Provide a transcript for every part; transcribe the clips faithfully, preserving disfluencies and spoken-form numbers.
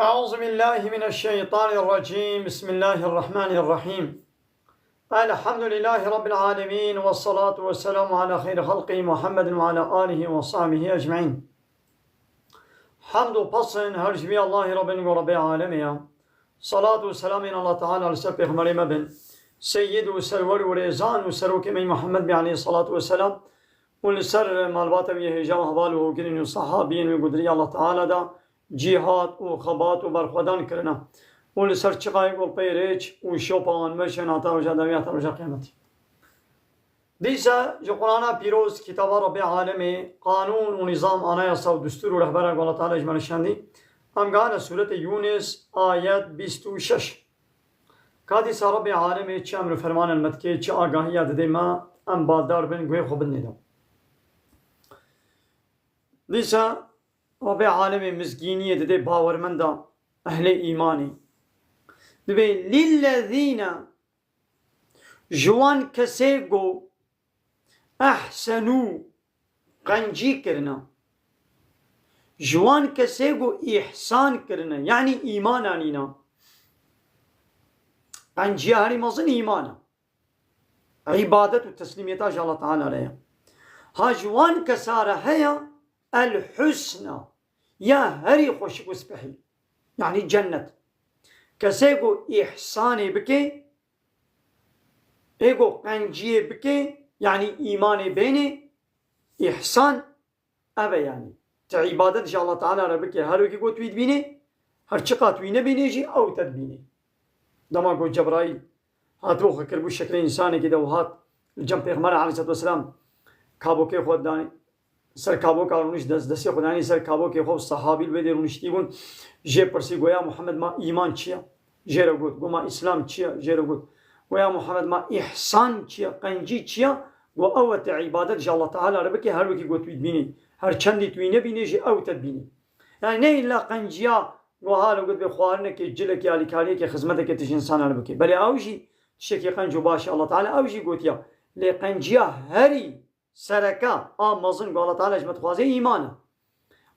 أعوذ بالله من الشيطان الرجيم. بسم الله الرحمن الرحيم. الحمد لله رب العالمين، والصلاة والسلام على خير خلقه محمد وعلى آله وصحبه أجمعين. Hamd û pesn her ji vî Allahî Rabbin ku Rabbê alemê ya. Salat û selamên Allah Teala li ser Pêxemberê me bin. Seyyid û serwer û rêzan û serokê me Muhammed bî aleyhissalatu vesselam û li ser malbata wî hêja û heval û hogirên û sahabiyên wî ku di rêya Allah Teala da cîhad û xebat û berxwedan kirine û li ser çiqayê ku pey rêç û şopa wan meşin heta roja dawî heta roja qiyameti. Dîsa ji Qur'ana Pîroz, kitaba Rabbê alemê, qanûn û nîzam, anayasa û destûr û rehbera ku Allah Teala ji me re şandî, em gane sûretê Yûnis, ayet bîst û şeş. Ka dîsa Rabbê alemê çi emr û fermanan me dike, çi agahiya dide me, em baldar bin, guhê xwe bidinê de. Dîsa Rabbê alemê mizgîniyê dide bawermenda ehlê îmanê. Dibê lillezîne Ji wan kesê ku ehsenû, qencî kirine. Ji wan kesê ku îhsan kirine, yanî îman anîne. Qenciya herî mezin îman e. Îbadet û teslîmiyeta ji Allah Teala re ye. Ha ji wan kesa re heye el husna, ya herî xweşik û spehî. Yanî cennet. Kesê ku îhsanê bike, Ê ku qenciyê bike, yanî îmanê bênê, îhsan, ev e yanî. Tu îbadet ji Allah Teala re bike, her wekî ku tu wî dibînê, her çiqa tu wî nebînê jî ew te dibînê. Dema ku Cebraîl hatibû xwe kiribû şeklê însanekê de û hat li cem Pêxember aleyhisselatu vesselam kabokê xwe danî, ser kaboka rûnişt, dest, destê xwe danî ser kabokê xwe û sahabî li wê dê rûniştî bûn. Jê pirsî, got, "Ya Muhammed, ma îman çi ye?" Jê re got, "Got, ma îslam çi ye?" Jê re got, "Got, ya Muhammed, ma îhsan çi ye? Qencî çi ye?" Got, "Ew e, te îbadet ji Allah Teala re bike, her wekî got wî dibînî. Her çendî tu wî nebînê jî ew te dibînî." Yani ne illa qenciya, got, hala got, bê xwarinekê, cilekê, alîkariyekê, xizmetekê tu ji însana re bike. Belê ew jî tiştekî qenc û baş e Allah Teala ew jî gotiya. Lê qenciya herî sereke a mezin ku Allah Teala ji me dixwaze îman e.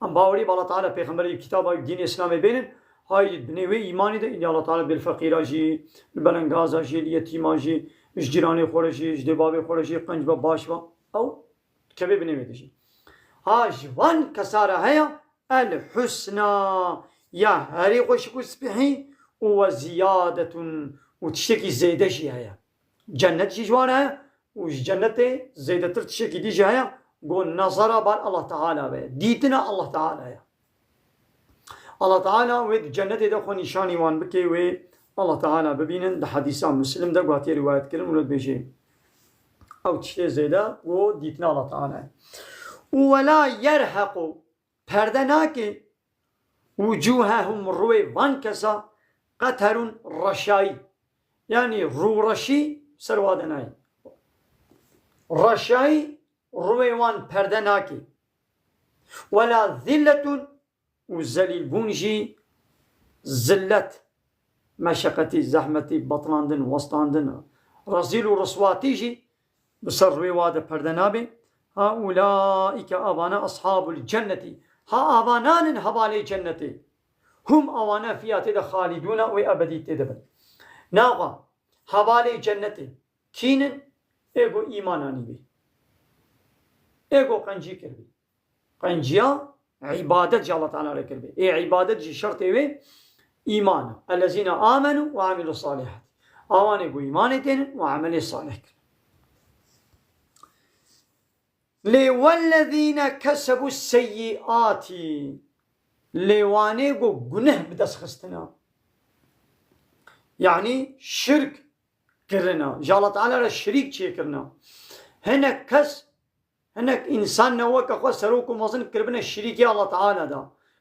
Em bawerî bi Allah Teala, pêxemberî, kitaba, dînê Îslamê bênin, hay binê wê îmanê de, îdî Allah Teala bê li feqîra jî, li belengaza jî, li yetîma jî, ji cîranê xwe re jî, ji dê bavê xwe re jî, qenc be, baş be. Ew kevê binê wê de jî. Ha ji van kesa re heye, el husna, ya herî xweşik û spihî û we ziyadetun û tiştekî zêde jî heye. Cennet jî ji wan heye û ji cennetê zêdetir tiştekî dî jî heye, ku nezera bar Allah Teala be, dîtina Allah Teala ye. Allah Teala wê di cennetê de xwe nîşanî wan bike, wê Allah Teala bibînin. Di hedîsa Muslim de ku hatiye rîwayet kirin û dibêje, ew tiştê zêde ku dîtina Allah Teala ye. Û wela yerhequ, perde nake, wucuhehum, rûyê van kesa, qeterun, reşayî. Yanî rûreşî ser wa de nayê. Reşayî rûyê wan perde nake. Wela zilletun, û zelîlbûn jî, zillet, meşeqetî, zehmetî, betlandin, westandin, rezîl û riswatî jî bi ser rûyê wa de perde nabe. Ha ulaîke, avana, eshabul cennetî, ha avanan in hevalê cennetê. Hum, avana, fîha, tê de xalidûne, wê ebedî tê de bin. Naxa hevalê cennetê kînin? Ê ku îman anîbî. Ê ku qencî kiribî. Qenciya îbadet ji Allah Teala re kiribî. Ê îbadet jî şertê wê îman e. Ellezîne amenu ve amilus salihati. Awanê ku îmanê tênin û emelê salih kirin. Lê wellezîne kesebû seyyiati. Lê wanê ku guneh bi dest xistine. Yanî şirk kirine. Ji Allah Teala re şirîk çêkirine. Hinek kes, hinek însan ne weke xwe serok û mezin kiribine şirîkê Allah Teala de.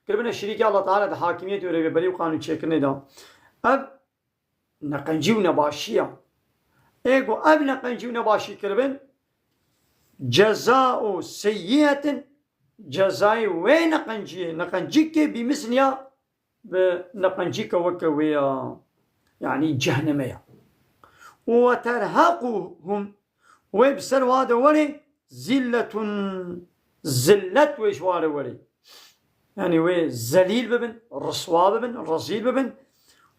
Kiribine şirîkê Allah Teala de hakimiyet û rêveberî û qanûn çêkirinê de. Ev neqencî û nebaşî ye. Ê ku ev neqencî û nebaşî kiribin, cezao seyyiatin, cezayê wê neqenciyê, neqencîkê bîmisliya bi neqencîke weke wê ya, yanî cehnemê ya. Û we terhequhum, wê bi ser wa de were zilletun, zillet wê ji wa re were. Yanî wê zelîl bibin, riswa bibin, rezîl bibin.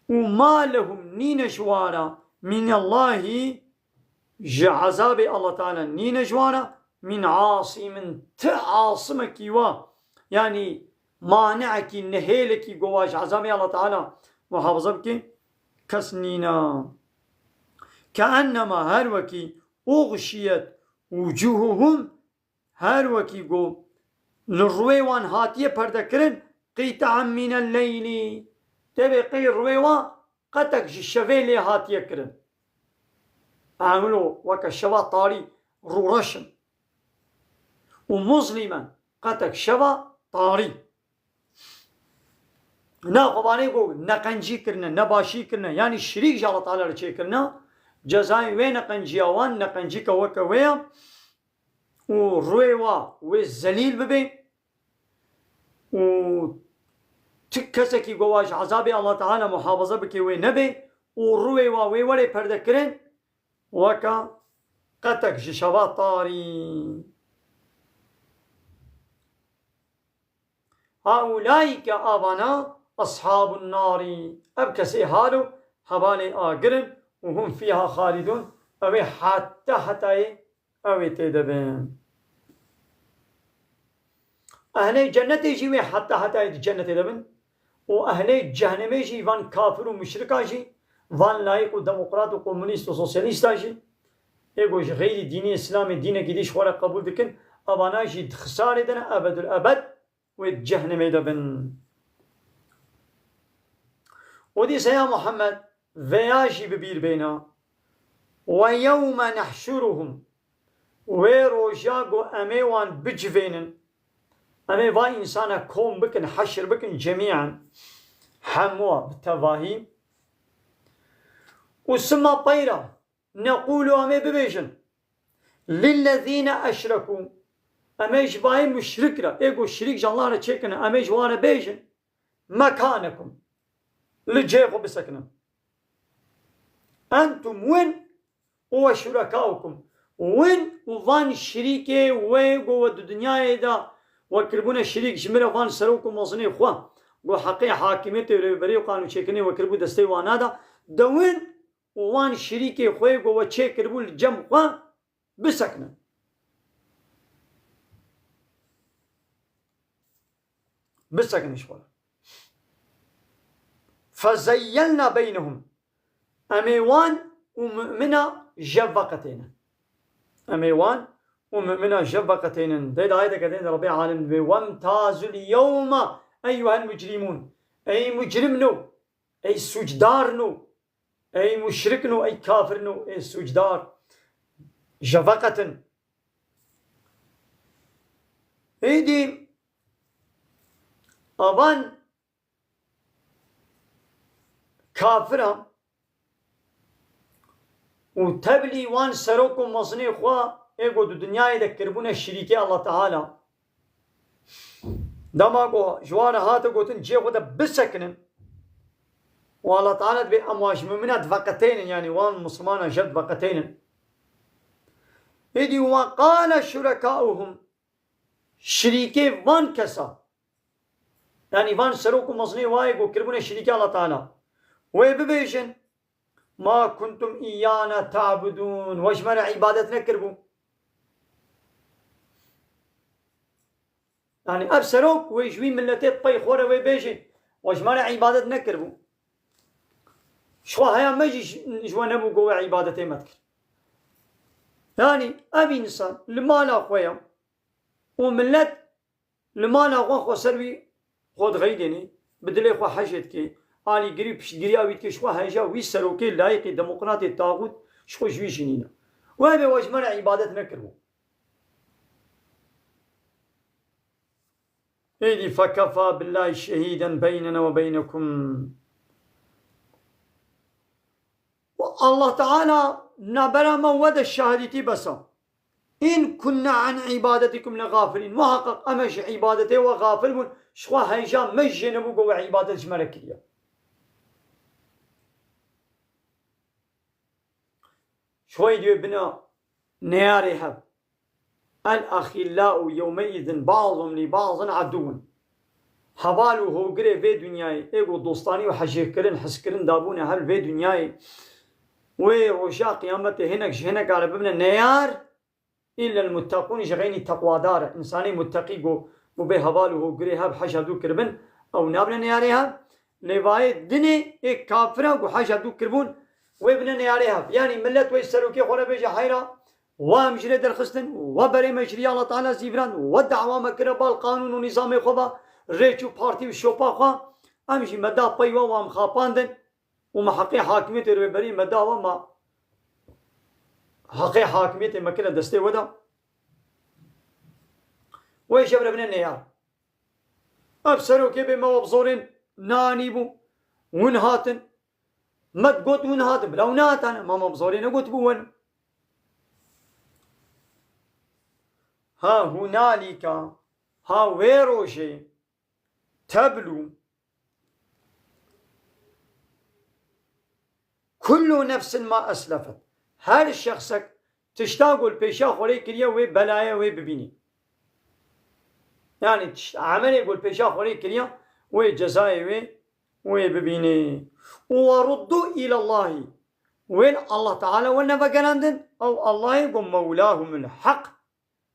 Û ma lehum, nîne ji wan re, minallahî, ji ezabê Allah Teala nîne ji wan re, min asimin, ti asimekî wa, yanî mani'ekî, nihêlekî go wa ji ezabê Allah Teala muhafaza bike, kes nîne. Keennema, her wekî, uxşiyet wucuhuhum, her wekî go li rûyê wan hatiye perdekirin, qîta'en mînel leylî, tevê qey rûyê wan qetek ji şevê lê hatiye kirin. Ew wilo weke şeva tarî rûreş in. Û muzlîmen, qetek şeva tarî. Na xwebanê go neqencî kirine, nebaşî kirine, yanî şirîk ji Allah Teala re çêkirine, cezayê wê neqenciya wan neqencîke weke wê ye û rûyê wa wê zelîl bibe û ti kesekî go wa ji ezabê Allah Teala muhafaza bike wê nebe û rûyê wa wê were perdekirin weke qetek ji şeva tarî. Haulaîke, avana, ashabun narî. Ev kesê halo hevalê agir in û hum fîha xalidûn. Ew ê heta hetayê ew ê tê de bin. Ehlê cennetê jî wê heta hetayê di cennetê de bin. Û ehlê cehnemê jî, van kafir û muşrika jî, van layîk û demokrat û komunîst û sosyalîsta jî, ê ku ji xeyrî dînê Îslamê dînekî dî ji xwe re qebûl dikin, evana jî di xisarê de ne, ebedul ebed wê di cehnemê de bin. Û dîsa ya Muhammed, vêya jî bi bîr bêne. Ve yewme nehşuruhum. Wê roja ku em ê wan bicivênin, em ê va însana kom bikin, heşr bikin, cemî'en, hemû bi tevahî. Û sima peyra, neqûlu, em ê bibêjin, lillezîne eşrekû, em ê ji bayê muşrik re, ê ku şirîk ji Allah re çêkirine, em ê ji wan re bêjin, mekanekum, li cihê xwe bisekinin. Entum, win, û we şurekaukum, win û van şirîkê wê ku we di dinyayê de we kiribûne şirîk ji min re, van serok û mezinê xwe ku heqê hakimiyetê û rêveberî û qanûnçêkirinê we kiribû destê wana de, de win û wan şirîkê xwe ku we çê kiribû li cem xwe bisekinin. Bisekinin ji xwe re. Fezeyyelna beynehum. Em ê wan û mumina jev veqetênin. Em ê wan û mumina jev veqetênin. Dê di ayeteke din de Rebbê Alem dibê, "Wemtazul yewme eyyuhel mucrimûn." Ey mucrimno, ey sûcdarno, ey muşrikno, ey kafirno, ey sûcdar, jev veqetin. Êdî avan kafira û tevlî wan serok û mezinê xwe ê ku di dinyayê de kiribûne şirîkê Allah Teala. Dema ku ji wan re hate gotin cihê xwe de bisekinin û Allah Teala dibê em wan ji mumina diveqetênin, yanî wan misilmana jev diveqetênin. Êdî, "Ve qale şurekauhum", şirîkê van kesa, yanî van serok û mezinê wayê ku kiribûne şirîkê Allah Teala, wê bibêjin, "Ma kuntum îyana ta'budûn", we ji me re îbadet nekiribû. Yanî ev serok wê ji wî miletê pey xwe re wê bêjê, we ji me re îbadet nekiribû. Ji xwe heya me jî ji, ji we nebû ku we îbadetê me dikir. Yanî ev însan li mala xwe ye û milet li mala xwe xweser wî xwe dixeydênê, bi dilê xwe hejê dike, alîgirî û piştgiriya wî dike, ji xwe hêja wî serokê layîqî demokratê taxût ji xwe ji wî jî nîne. Wê bê we ji me re îbadet nekiribû. Êdî fekefa billahî şehîden beynena ve beynekum. Û Allah Teala nabera me we de şahidîtî besa. "In kunna an ibadetikum le gafilin." Muhaqqaq em ji îbadetê we gafil bûn, ji xwe hêja me jê nebû ku we îbadet ji me re kiriye. Ji xwe diyê bina neyarê hev. El axillau yewmeîzin ba'zum li ba'zin aduwun. heval û hogirê vê dinyayê, ê ku dostanî û hejêkirin, hizkirin dabûne hev vê dinyayê, wê roja qiyametê hinek ji hineka re bibine neyar, îllel mutteqûn, ji xeynî teqwadar e. Însanê mutteqî ku, ku bê heval û hogirê hev heja dû kiribin, ew nabine neyarê hev. Lê vayê dinê ê kafira ku heja dû kiribûn, wê bine neyarê hev. Yanî millet wê serokê xwe re bêje heyra, we em ji rê derxistin, we berê me ji riya Allah Teala zîvirand, we dawa me kire bal qanûn û nîzamê xwe ve, rêç û partî û şopa xwe, em jî me da pey we, we em xapandin û me heqê hakimiyetê rêberî me da we, me heqê hakimiyetê me kire destê we de. Wê ji hev re bine neyar. Ev serokê bê me we bi zorên neanîbû, hûn hatin, me digot hûn hatin, bila hûn nehatane, ma me bi zorê negotibû wen. Ha hunalîka, ha wê rojê, teblû kullu nefsin ma eslefet. Her şexsek tişta ku li pêşiya xwe rê kiriye wê belayê wê bibînî. Yanî tişt-, emelê ku li pêşiya xwe rê kiriye wê cezayê wê, wê bibînî. Û weruddu îlallahî. Wê li Allah Teala we nevegerandin, ew Allahê ku mewlahumul heq.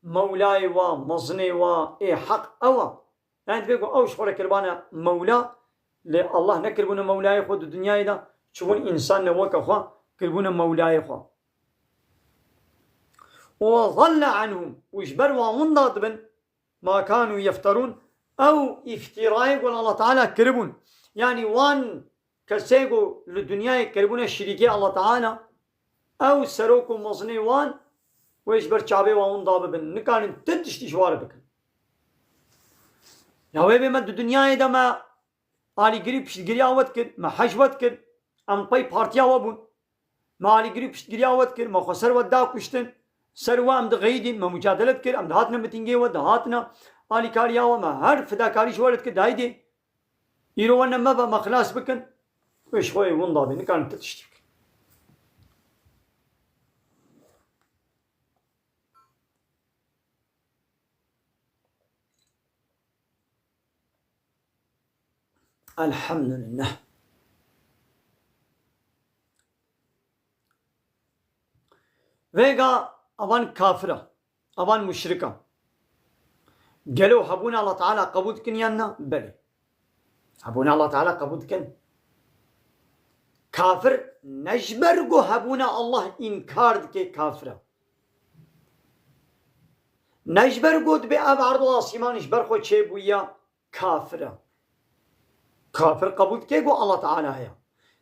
Mewlayê wa, mezinê wa, ê heq ew e. Yanî divê ku ew ji xwe re kiribane mewla, lê Allah nekiribûne mewlayê xwe di dinyayê de, çûbûn însan ne weke xwe, kiribûne mewlayê xwe. Û zelle anhum, û ji ber wan winda dibin, ma kanu yefterûn, ew îftîrayê ku li Allah Teala kiribûn. Yanî wan kesê ku li dinyayê kiribûne şirîkê Allah Teala, ew serok û mezinê wan, wê ji ber çavê wan winda bibin. Nikarin ti tiştî ji wan re bikin. Ya wê bê me di dinyayê de me alîgirî piştgiriya we dikir, me hej we dikir, em pey partiya we bûn. Me alîgirî piştgiriya we dikir, me xwe ser we da kuştin. Ser we em dixeyidîn, me mucadele dikir, em dihatine mitîngê we, dihatine alîkariya we, me her fidakarî ji we re dikir, dayî dê. Îro we ne me ve, me xilas bikin. Wê ji xwe yê winda bê, nikarin ti tiştî bikin. Elhamdülillah. Vêga evan kafir e, evan muşrik e. Gelo hebûna Allah Teala qebûl dikin yan na? Belê. Hebûna Allah Teala qebûl dikin. Kafir ne ji ber ku hebûna Allah înkar dike kafir e. Ne ji ber ku dibê ev erd û asîman ji ber xwe çêbûye kafir e. Kafir qebûl dike ku Allah Teala heye.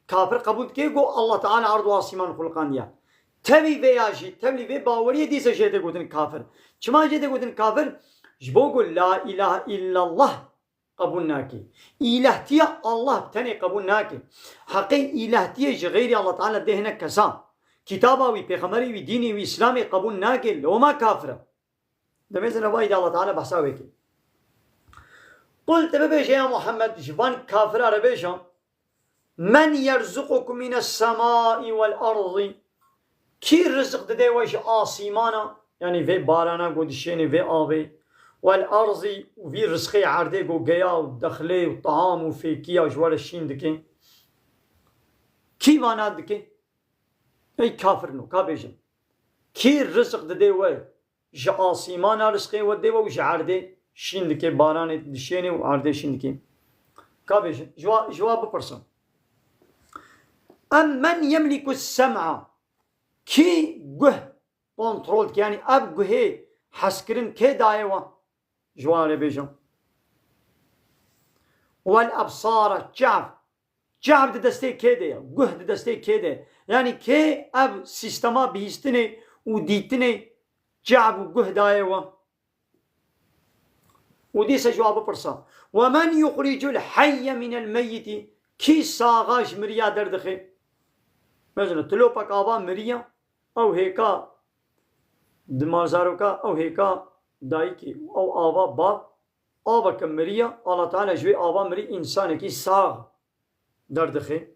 Kafir qebûl dike ku Allah Teala erd û asîman xuliqandiye. Tevî vê ya jî, tevlî vê baweriyê dîse jê tê gotin kafir. Çima jê tê gotin kafir? Ji bo ku la ilahe illallah qebûl nake. Îlahtiya Allah bi tenê qebûl nake. Heqê îlahtiyê ji xeyrî Allah Teala dê hinek kesa. Kitaba wî, pêxemberê wî, dînê wî, Îslamê qebûl nake, loma kafir e. Demê zina vayî de Allah Teala behsa wê kir. Qul, tu bibêje ya Muhammed, ji van kafira re bêje, men yerzuqukum mines semai vel erdî, kî rizik dide we ji asîmana, yanî vê barana ku dişênê, vê avê, vel erdî, û vî rizqê erdê ku geya û dexlê û teham û fêkiya ji we re şîn dike? Kî vana dike? Ey kafirino, ka bêjin. Kî rizik dide we ji asîmana rizqê we dê we û ji erdê şîn dike, baranê dişênê û erdê şîn dike? Ka bêjin, ji wa, ji wa bipirsin. Em men yemlîku sem'a, kî guh kontrol dike, yanî ev guhê hezkirin kê daye we? Ji wa re bêjin. Wel ebsara, çav. Çav di destê kê de ye? Guh di destê kê de ye? Yanî kê ev sîstema bihîstinê û dîtinê çav û guh daye we? Û dîse ji wa bipirsa. Ve men yuxricul heyye minel meyyitî. Kî saxa ji miriya derdixe? Mesela, tu lopek ava miriya, ew hêka di mazaroka, ew hêka dayikê, ew ava bav, aveke miriya, Allah Teala ji wê ava mirî însanekî sax derdixe.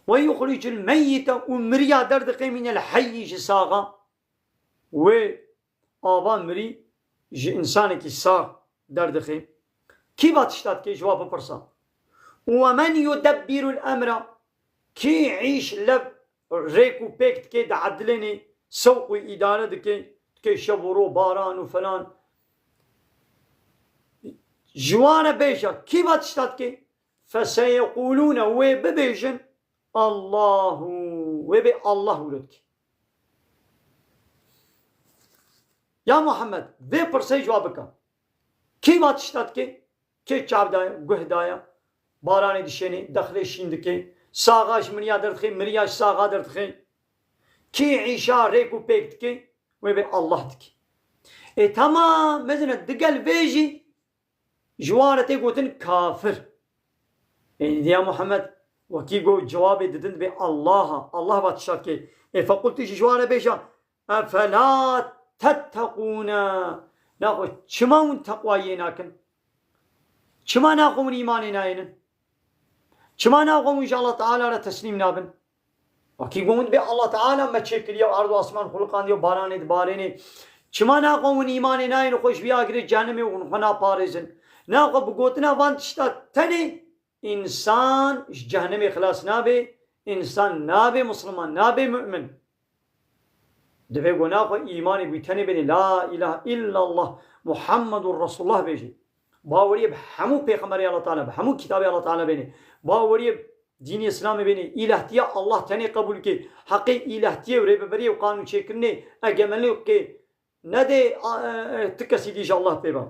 Ve yuxricul meyyite, û miriya derdixe minel heyyi, ji saxa. Wê ava mirî ji însanekî sax derdixe. Kî va tişta dike, ji wa bipirsa. Û we men yudebbirul emra, kî îş lev rêk û pêk dike, diedilênê, sewq û îdare dike, dike şev û ro, baran û felan. Ji wan re bêje, kî va tişta dike? Feseyeqûlûne, wê bibêjin, Allahu, wê bê Allah wilo dike. Ya Muhammed, vê pirsê ji wa bike. Kî va tişta dike? Kê çav daye, guh daye, baranê dişênê, dexlê şîn dike, saxa ji miriya derdixe, miriya ji saxa derdixe. Kî îşa rêk û pêk dike, wê bê Allah dike. Ê tamam, mezine digel vê jî ji wan re tê gotin kafir. Ê diya Muhammed, wekî got cewabê didin bê Allaha, Allah va tişta dike. Ê fequl tu jî ji wan re bêje, Efela tettekûne. Naxwe çima hûn teqwayiyê nakin? Çima naxwe hûn îmanê nayênin? Çima naxwe hûn ji Allah Teala re teslîm nabin? Wekî got hûn bê Allah Teala me çêkiriye, erd û asman xuliqandiye û baranê dibarênê. Çima naxwe hûn îmanê nayênin, xwe ji vî agirê cehennemê hûn xwe naparêzin? Naxwe bi gotina van tişta tenê Însan ji cehennemê xilas nabe, însan nabe misliman, nabe mu'min. Divê go naxwe îmanê wî tenê bênê, La ilahe illallah Muhammedun Resulullah bêjê. Baweriyê bi hemû pêxemberê Allah Teala, bi hemû kitabê Allah Teala bênê. Baweriyê bi dînê Îslamê bênê. Îlahtiya Allah tenê qebûl ke. Heqê îlahtiyê û rêveberiyê û qanûnçêkirinê egemelî ke nedê, a, e, e, ti kesî dî ji Allah pê be.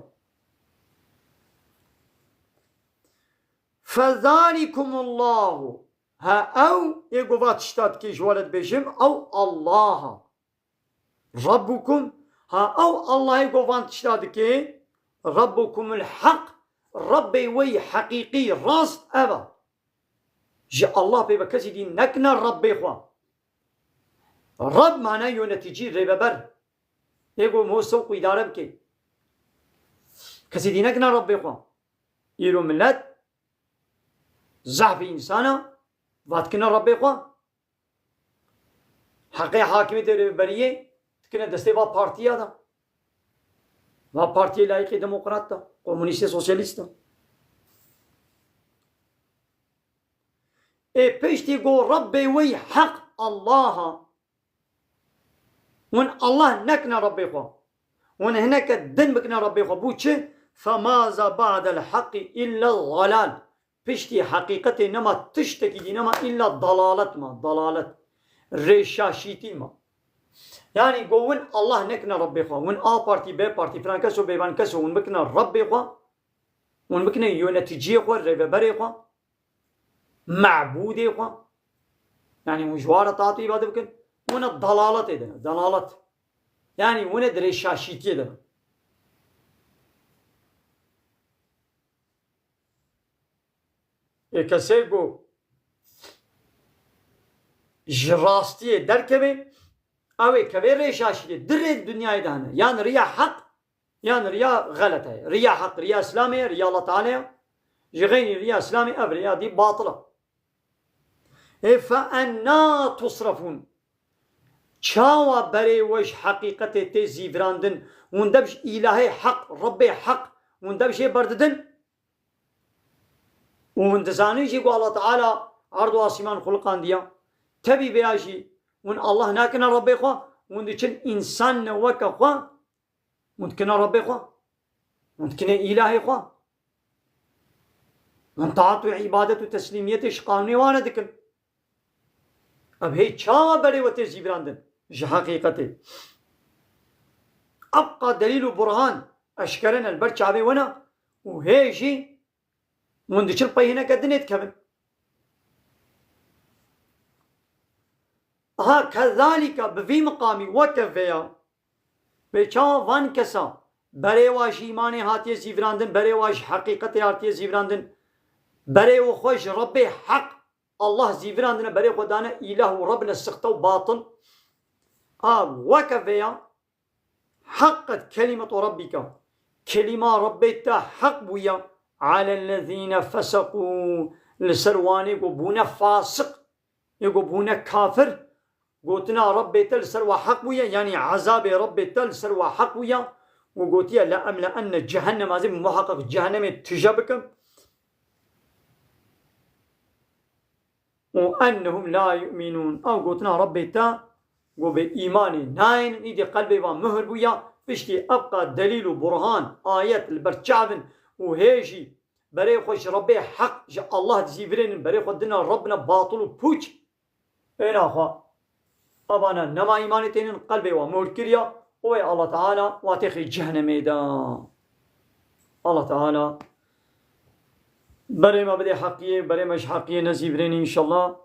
Fezalikumullahu. Ha ew ê go va tişta dike ji we re dibêjim, ew Allah a. Rabbukum, ha ew Allahê go van tişta dike, Rabbukumul haq, Rabbê we yî heqîqî, rast ev a. Ji Allah pê ve kesî dî nekine Rabbê xwe. Rab mana yöneticî, rêveber. Ê go mo sewq û îdare bike. Kesî dî nekine Rabbê xwe. Îro milet zehfê însan a, va dikine Rabbê xwe. Heqê hakimiyetê rêveberiyê dikine destê va partiya de. Va partiyê layîqê demokrat de, komunîstê sosyalîst de. Ê piştî go Rebbê wê heq Allah a. Hûn Allah nekine Rebbê xwe. Hûn hineke din bikine Rebbê xwe. Bû çi? Femaza ba'del heqî illa dalal. Piştî heqîqetê nema tiştekî dî nema illa dalalet ma, dalalet. Rêşaşîtî ma. Yanî go win Allah nekine Rebbê xwe. Win A partî, B partî, filan keso, bêvan keso, win bikine Rebbê xwe. Win bikine yöneticiyê xwe, rêveberê xwe. Mebûdê xwe. Yanî hûn ji wa re taat û îbade bikin. Hûn dalaletê de ne. Dalalet. Yanî hûn di rêşaşîtiyê de ne. Ê kesê ku ji rastiyê derkeve, ew ê keve rêşaşîtiyê. Di rê dinyayê de hene. Yan riya heq, yan riya xelet heye. Riya heq, riya Îslamê ye, riya Allah Teala ye. Ji xeynî riya Îslamê ev riya dî batil e. Ê fe enna tusrefûn. Çawa berê we ji heqîqetê tê zîvirandin? Hûn dev ji îlahê heq, Rebbê heq, hûn dev jê berdidin? Û hûn dizanin jî ku Allah Teala erd û asîman xuliqandiya. Tevî vêya jî hûn Allah nakine Rebbê xwe, hûn diçin însan ne weke xwe, hûn dikine Rebbê xwe, hûn dikine îlahê xwe. Hûn taat û îbadet û teslîmiyetê ji qanûnê wan re dikin. Ev hê çawa berê we tê zîvirandin ji heqîqetê? Ebqa delîl û burhan eşkere ne li ber çavê we ne û hê jî hûn diçin pey hineke dinê dikevin. Aha, kezalîke bi vî miqamî weke vêya, bê çawa van kesa berê wa ji îmanê hatiye zîvirandin, berê wa ji heqîqetê hatiye zîvirandin, berê û xwe ji Rebbê heq Allah zîvirandine, berê xwe dane îlah û Reb ne sixte û batil. A weke vêya, Heqqet kelimetu Rabbika. Kelîma Rebbê te heq bûye. Alellezîne feseqû. Li ser wanê ku bûne fasiq. Ê ku bûne kafir. Gotina Rebbê te li ser wa heq bûye. Yanî ezabê Rebbê te li ser wa heq bûye. û gotiye, "Le emle enne cehenneme", ez ê muheqeq cehennemê tije bikim. Û ennehum la yu'minûn. Ew gotina Rebbê te, go bê îmanê nayênin, îdî qelbê wan muhir bûya, piştî evqa delîl û burhan, ayet li ber çav in û hê jî berê xwe ji Rebbê heq, ji Allah dizîvirênin, berê xwe dina Rebbina batil û pûç. Ê naxwe, evana nema îmanê tênin, qelbê wan muhir kiriya, û ê Allah Teala wa têxê cehnemê de. Allah Teala berê me bidê heqiyê, berê me ji heqiyê nezîvirênî înşallah.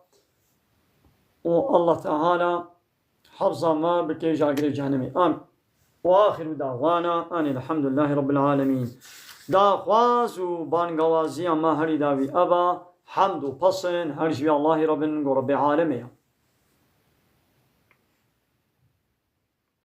Û Allah Teala hefza me bike ji agirê cehennemê. Amin. Û axiru dawana anî elhamdulillahî rabbil alemîn. Daxwaz û bangawaziya me herî dawî eva, hemd û pesin her ji wî Allahî re bin, go Rebbê alemê ya.